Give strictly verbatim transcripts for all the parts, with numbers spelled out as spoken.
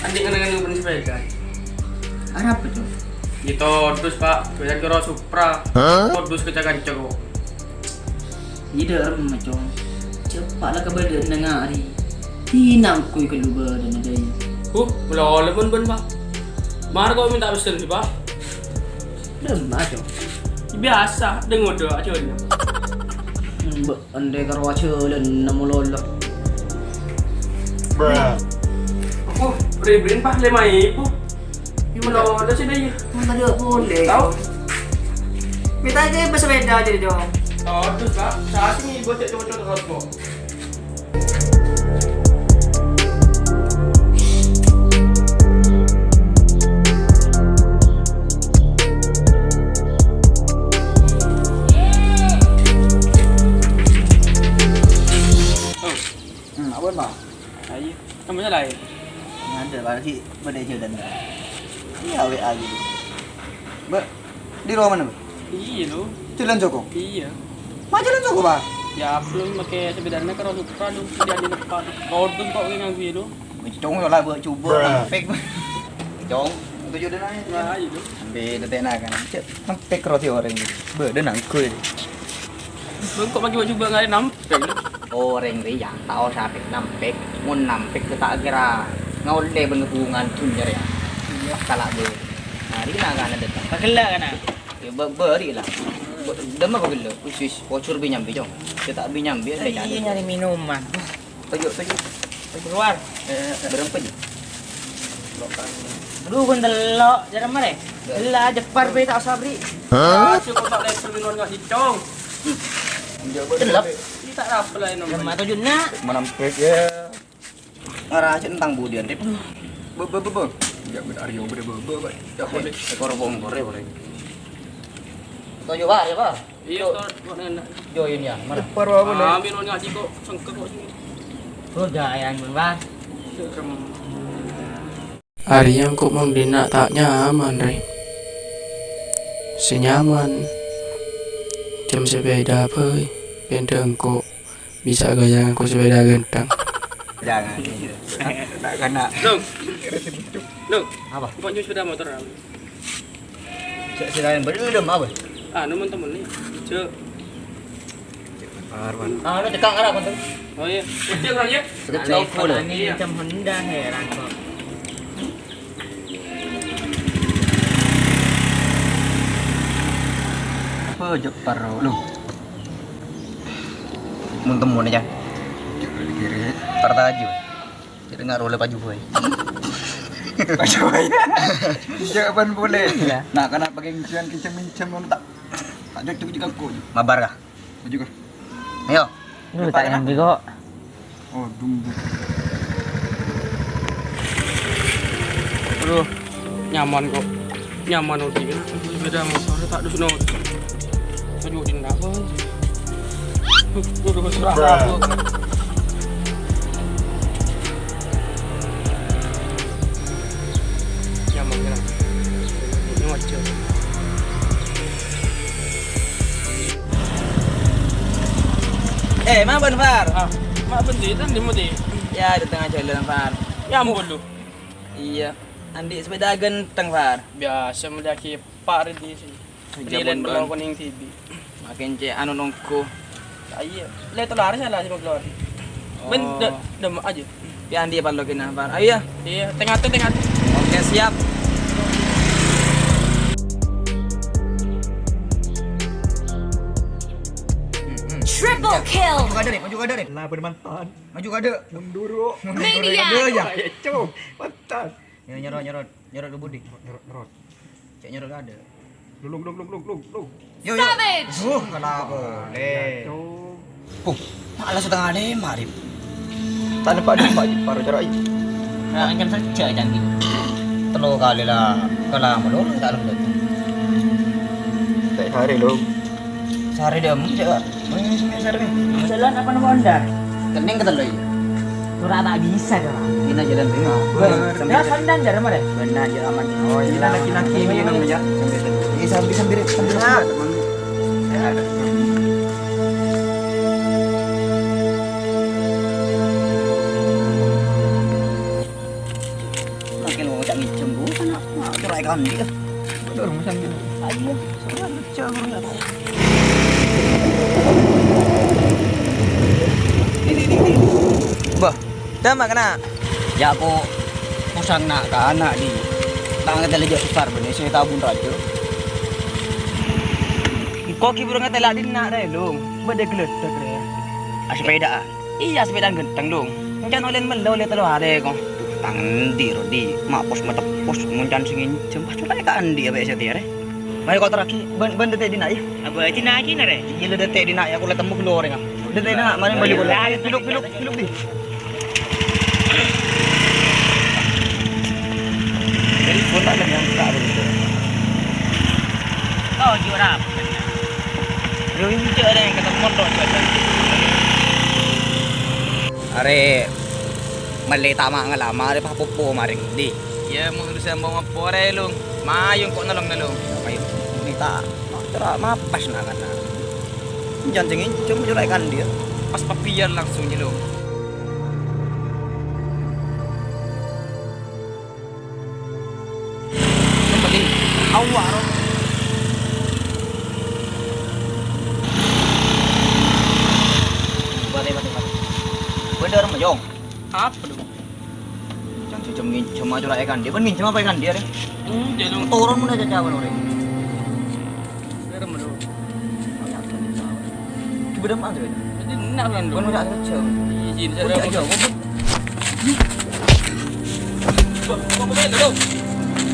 Anjing ngenang-ngenang sepeda. Arapa, Cong? Gitu, terus, Pak. Sepeda kira Supra. Hah? Terus kencang-kencang kok. Iyâ, dâ'remma, Cong. Ceppa' la kabâdâ'ân nangari. Dinangkoy kalubârân adâ, iyâ. Huh, mula-mula pon, pon, Pak. Mar kok minta pesen sih, Pak? Dâ'remma, Cong. Biasa, dengo do aja. Hmm, Mbak, andai karo aja lè nemu lolo. Bruh. Oh, beri-beri, Pak, lima ribu. Gimana? Lo, lo sih, deh. Mana dia boleh? Tahu? Minta aja pesepeda aja, Cong. Oh, terus, Pak. Saat ini buat cek cowok-cowok terus, kok. Hmm, apa, Pak? Ayo, kamu salah ya? Ada lagi pada jalan. Iya, W A gitu. Mbak, di rumah mana, Mbak? Iya, lo. Jalan Joko? Iya. Mah jalan Joko, Pak? Ya, belum pakai sepedanya ke Supra, lo. Dia di depan. Kodun kok ini yang gitu. Cong, yo lah, buat coba. Bruh. Nampek. Cong, itu jodoh nanya. Wah, iya, lo. Sampai tetena kan. Cek, nampek roti orang gitu. Beda nangkul. Bengkok pagi baju bang ada nampek. Orèng rèya ta' osa pèk nampèk, mon nampèk ta' kèra ngaollè bân hubungan dhunnya rèya. Iyâ. Kala' bâ. Marèna kana dâteng. Pagella kana? Yâ, bâ-, bâri' la. Bâ-, dâmma pagella? Wis, wis, pojhur bi nyambi, Cong. Yâ, ta' bi nyambi, Iyâ, nyarè minuman. Toju', toju'. Keluar. Eh, eh, eh. Bârâmpa, Ji? Aduh, bân tello'. Jârâ marè. Ella, jepar bâi ta' osa bri'. Hah? Aja kok ta' lèbâr minuman ngasih, Cong. Delep. Ini tak apa lah ini. Jam tujuh nak. Menampik ya. Ngarah aja tentang budian, Rip. Be, be, be, be. Ya, benar, ya, bener, be, be, be. Ya, boleh. Ekor bongkor ya, boleh. Toju' bar, ya, bar. Iya, Tor. Kok nana? Join ya, mana? Baru apa nih? Ah, minuman ngaji kok sengke kok sini. Tuh, jangan, Bang. Serem. Arèya engko' mon dinna' ta' nyaman, rè. Sè nyaman, jam sepeda bhâi, pènḍâ engko' bisa ghâjâ nganggo sepeda ghântheng. Jangan. Tak kena. Dong. Dong. Apa? Kok nyus sepeda motor, Am? Sè, sè laèn bâdâ dâ' emma, wè? Anu, mon temen nih. Cek. Arwan. Ah, anu, cekak arah, Bang. Oh, iya. Cek, Bang, ya? Cek, cek, Alex, boleh. Ini Iya. Macam Honda, heran kok. Apa jepar, lu? Mun temen aja. Kiri. Partajâ. Jadi ngarolè paju bhâi. Paju bhâi. Jawaban boleh. Iya. Nah, karena pakai nginjam, nginjam, nginjam, ngono tak, tak cocok juga kok. Mabar kah? Maju kah? Ayo. Lu tak nyambi kok. Oh, dumbu. Aduh, nyaman kok. Nyaman odi. Sepeda motor tak dus no. Aduh, dinda apa? Aduh, serah aku. Nyaman kan? Ini wajah. Eh, ma' bân, Far? Ah, ma' bân, Di? Tadi mau, Di? Ya, di tengah jalan, Far. Ya ampun, lu. Iya, andi' sepeda ganteng, Far. Biasa melihat Pak Ridi sih. Jaban Penilaian ban. Berlaku ning T V. Makin cek anu nunggu. Ah, iya. Lihat tuh lari salah sih keluar. Oh. Ben, de-, dem aja. Ya, andi' parlo kena, Far. Ayo, ya. Iya, tengah tuh, tengah tuh. Oke, siap. Triple kill. Maju kada, Rin. Maju kada, Rin. Lah, bermantan. Maju kada. Mundur, kok. Mundur, Maniac. Kada, ya. Ayo, cok. Mantan. Ini nyerot, nyerot. Nyerot ke budi. Nyerot, nyerot. Cek nyerot kada. Lu, lu, lu, lu, lu, lu, lu. Yo, yo. Savage. Uh, kalah boleh. Tuh. Puh, malah setengah lima, Rip. Tanpa ada Pak Jepar, cara ini. Nah, kan kerja canggih. Telu kali lah, kalah mulu, tak lembut. Tak hari, lu. Sehari dia mung, cek. Jalan apa nama Honda? Kening ketelu, iya. Ora tak bisa, Cok. Ini jalan tengah. Terus Honda jar mare? Benar, ya, aman. Oh, iya, laki-laki ini namanya. Ini sambil, sambil, sambil. Ya, teman. Ya, ada. Andi, ah. Bener, Mas Andi. Ayo, sama aja, guru nggak tahu. Ini, ini, ini. Bah, dâ' emma kèna? Ya, aku posang na'-kana', Di. Ta' ngatèla jhâ' sosar bânnè sè tabun rajâ. Engko' ghi' buru ngatèla dinna' rè, Long. Bâdâ glâdhâk rè. Ah, sepèda, ah? Iyâ, sepèda ghântheng, Long. Èncan ollè mellè ollè tello arè, ko. Duh, ta' ngendi, Rodi? Ma' pos mateppos, mon can sè ngènjhâm. Pas cora' ka andi' apa sè tèya, rè? Mari ko terraghi, bân, bân dâtè' dinna', yâ. Abâ' dinna' ghi, na, rè? Iyâ, la dâtè' dinna', yâ, aku la temmo ghâllu orèngnga. Dâtè' dinna', mari bâli ghâllu. Pilok, pilok, pilok, Di. Telepon ta' nyangka, Bro. Oh, jurap. Yo, injak deh, ketemu tok, Jon. Arè mellè tama ngalama, arè papopo marèng, Di. Iyâ, mon urusan bâ' ngapa arè, Long? Mayu engko' nolong, Long. Mayu. Mènta, ma-, cora' mapas na'-kana'. Èncan sè ngènjhâm, cora' èkandi', yâ. Pas pabiyâr langsung, yâ, Long. Sempet, Di. Awa, ro. Bâli, bâli, bâli. Bâdâ, Rom, Jong. Apa, Long? Can sè jhâm ngènjhâm aja cora' èkandi'. Bân ngènjhâm apa èkandi', arè? Hmm, jhâ', Long. Toron mon aja cawan orèng. Serem, Long. Coba dem aja. Jadi enak, Long. Bân ora kerja. Iya, iya, iya. Aja, aja. Kok, kok, kok, Long?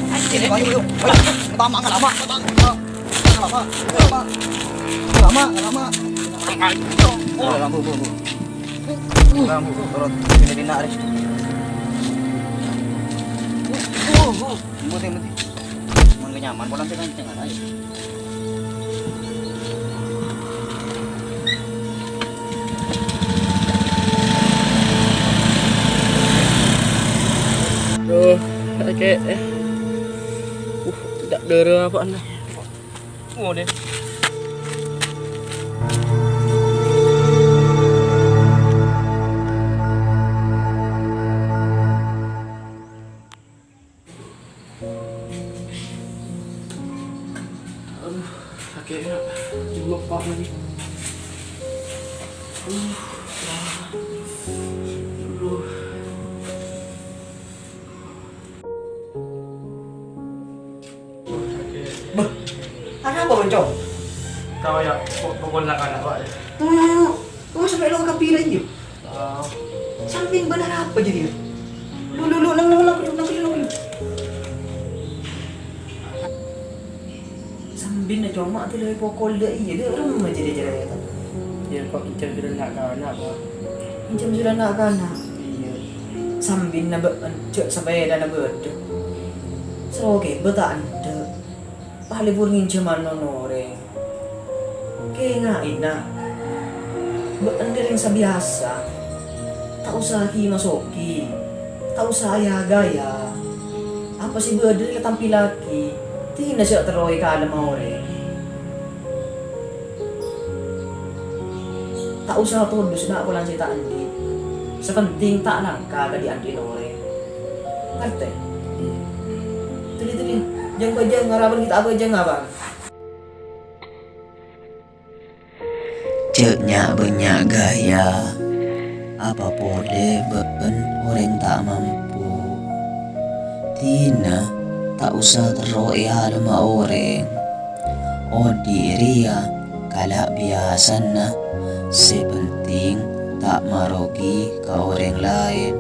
Ayo, ayo, ayo. Ayo, lama, lama, lama. Lama, lama. Lama, lama. Lama, Bu, Bu, Bu. Nah, Bu, turun. Sini dina, Aris. Bu, Bu. Bu, sini, Bu. Emang gak nyaman, pulang sih, kenceng, ayo. Duh, oke. Uh, tidak dere apa anda? Ngene. Aduh, sakitnya. Coba, Pak, lagi. Aduh, ya. Aduh. Bâh, arapa, Cong? Tao, ya, po-, pokokna kana', Pak, ya. Tuh, tuh, sampai lo kabila, iya. Ah. Sampèyan bân arapa jadi, ya? Lu, lu, lu, nang, nang, nang, nang, nang, nang. Sambina coma' tu lè pokol dâ' iyâ, dâ' remma jârèya carèta. Iyâ, kok ènjhâm sè na'-kana', Pak. Ènjhâm sè na'-kana'? Iyâ. Sambina bâ-, jhâ' sapèdana bâdâ. Sokèbâ ta' endâ'. Palèbur ngènjhâman orèng. Kènga'è, Na'. Bâ'na rèng sabiyasa. Ta' osa ghi' masogi. Ta' osa aya-gaya. Apa sè bâdâ rèya tampillaghi. Dina jhâ' terro èkalèma orèng. Ta' osa todus, Na', polana sè ta' andi'. Sè penting ta' langka ka dhi'-andhi'na orèng. Ngartè? Tèlè-tèlè. Jâng-bâjâng, arapa ghi' ta' abâjâng apa? Jhâ' nya'-bânnya' gaya, apa polè bâ'na orèng ta' mampu. Dina ta' osa terro èalèma orèng. Odi' rèya kala' biyasana, sè penting ta' marogi ka orèng laèn.